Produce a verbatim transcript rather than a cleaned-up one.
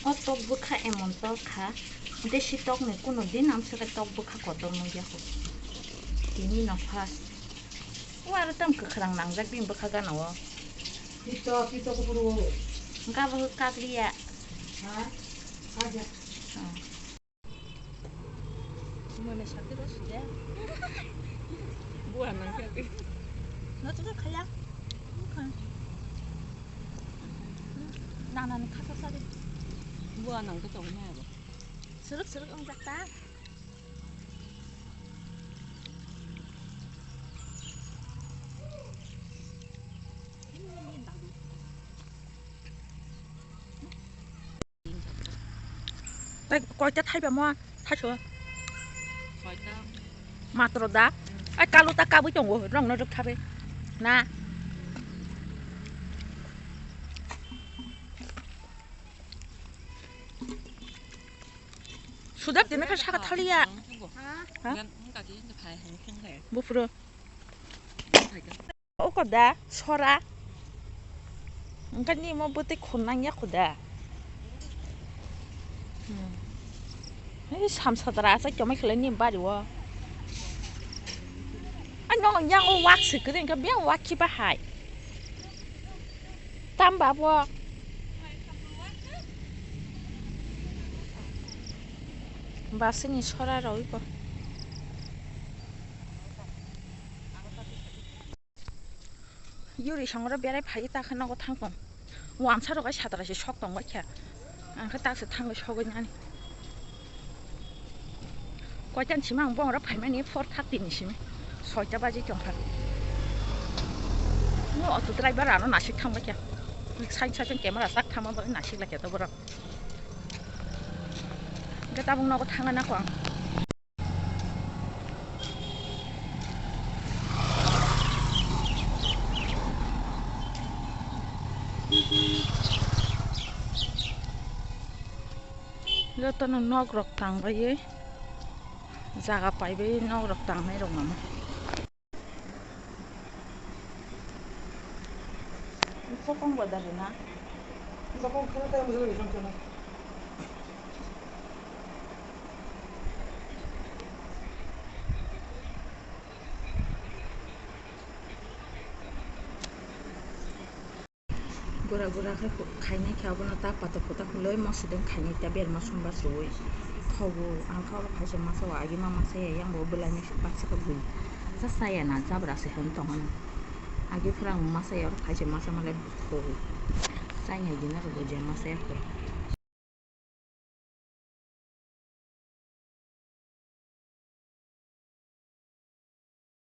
O tok bwkha emon tok kha, desi tok ni kuno din amswk tok bwkha kotor nukya kho. Tini no first. O aro tam kwkhwrang nangjak bini bwkha gana o. Pito, pito kupuru. Hwnkhe abo kakliya. Ha? Kaja. Hmm. Mane sakti rw side. Buwa nang khe. No to khaya. Nana ni khasa sari. Buwa nang to tong na abo. Suruk suruk ang jakta. Tei koita thaiba mo thaisu? Koita. Matro da? Ai kalu ta kabui tongo, rong no rwk thabe. Na. Sudap tini kha saka thaliya. Ha? Bufuro. O koda sora. Engka ni mo bwtwi khun nang ya koda. Hmm. Hei, samsatra asa kyomai khlai ni bari o. Ai, no, yang o wak se kwrwi, engka biyang wak khiba hai. Tam ba bo. Basini sora roi ko. Yuri songro berai phai ta khe nogo thang tong. Wansa rok ai satra se sok tong bai kha. Ang khe tak se thang bai sogoi nani. Koitan sima ang bongra phaimani four thirty ni simi. Soita baji tong kha. Mo auto driver ano nasik thang bai kha. Sain sain camera sak thang bai nasik lai kha to borok. Hwnkhe tabuk nogo thangna nang kho ang. Jotono nok rok tang bai, jaga pai bai nok rok tang nai rok nang. Sokong bodari na? Sokong khana tayo mujhe isang khana. Gura gura khe khainai khe abono ta patok pota khuloi mosideng khainai ta berma somba suwi. Thogo ang khe oro phaisa masa o agima masa ya yang bo belai ni baksa khe bui. Sa saya na jabra se hwn tong hwn. Agi phwrang masa ya oro phaisa masa malai thogo. Chai nai din aro bo je masa ya khe.